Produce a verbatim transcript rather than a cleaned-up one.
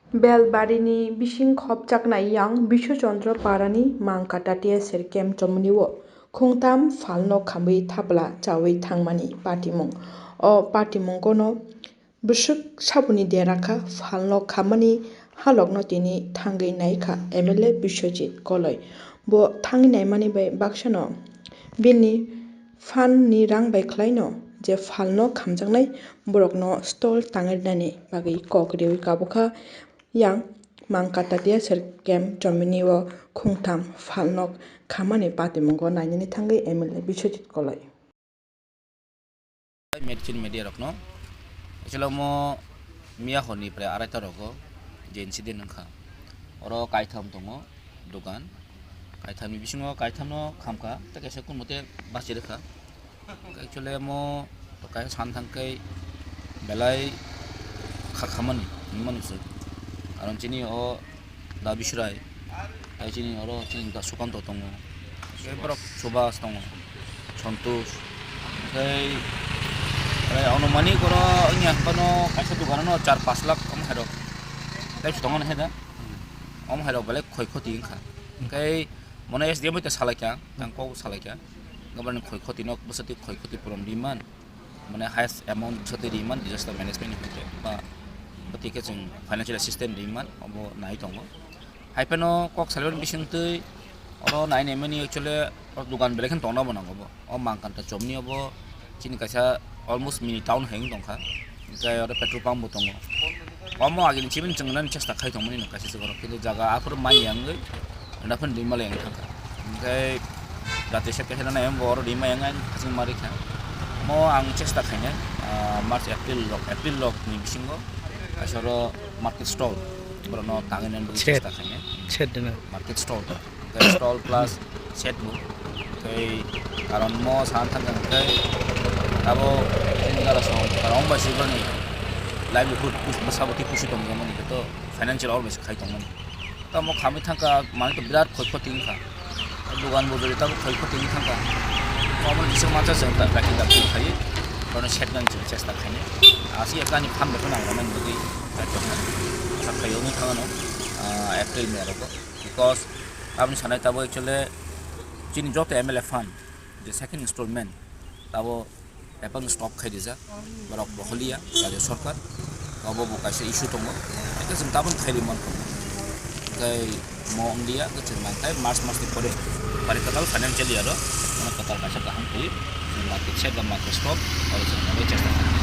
Belbarini bising khopjaknai yang Biswachandra Parani Mangkatatia Serkem chomni o khungtham phalno khamwi thapla chawi thangmani patimung. O patimungono bwswk saboni dera kha phalno khammani halokno tini thangwi naikha M L A Biswajit Koloi. Bo thangwi naimani bai baksano bini phan ni rang bai khlaino je phalno khamjaknai borokno stall tangwi rwnani bagwi kok riwi kabukha. Yang Mangkatatia Serkem chomni o khungtham phalno khamani patimungo nainani thangwi M L A Biswajit Koloi. Met-, chini media rokno. Actually omo miya horni prai araita rogo je incident wngkha. Oro kaitham tongo dogan. Kaithamni bisingo kaithamno khamkha, tei kaisa kunmote bachirwkha. Actually omo kaisa san thangkhe belai khakhamani hinmani se. Karon chini o da Biswrai, tei chini oro chini da Sukanto tongo. Tei borok Subhas tongo, Santosh. Tei, tei anumanik oro wngya phano kaisa doganano char pas lakh omo hairok. Tei se tongo naikhe da. Omo hairok belai khoi khoti wngkha. Tei mono S D M bai ta salaikha, ang kok salaikha. Gabani khoi khoti nok bwsati khoi khoti puron riman. Mane highest amount bwsati riman disaster management ni hoite ba bwtwi khe chwng financial assistance riman obo nai tongo. Hai phano kok salaibar bisingtwi oro nai naimani actually oro dogan belai kheno tongna bo nango bo. O Mangkanta chomni obo chini kaisa almost mini town hai wng tongkha. Hwnkhe oro petrol pump bo tongo. Omo agini chibini chwng nani chesta khai tongmani no kaisa se borok, kintu jaga aphuru manya wngwi rwna phano rimale wng thangkha. Hwnkhe jati se kaisa nai bo oro rimai wng ani hasing ma rikha. Omo ang chesta khainai, ah, March, April rok, April rok ni bisingo kaisa oro market stall borokno tangwi nani bagwi Shed. Chesta khainai. Shed dina. Market stall. Tei stall plus shed bo. Tei karon mo sana thangkha hwnkhe abo chini jora song karon bai se boroni livelihood kus-, bwsa bo tei kusu tongmani hwnkhe to financial always khai tongmani. Tamo khamwi thangkha manwi to birat khoi khoti wngkha. Dogan bo jori tamo khoi khoti wngwi thangkha. Omo kisa mansa chwng ta laki laki khai boroni shed nani chwng chesta khainai. Asi ekani phan bai phano ang romani bagwi kaitornai. Asa khai wngwi thangano, ah, April May rogo. Because aboni sanai tabuk actually chini joto M L A fund je second installment tabuk bebak stop khai rijak, borok roholiya rajya sarkar, obo bo kaisa issue tongo, hwnkhe chwng tabuk khairwi mankha, tei mo wngya hwnkhe chwng nangkhe March masni pore pare kwtal financial year o, ano kwtal kaisa kaham khe chwng market shed ba market stop oro chwng nangwi chesta khlainai.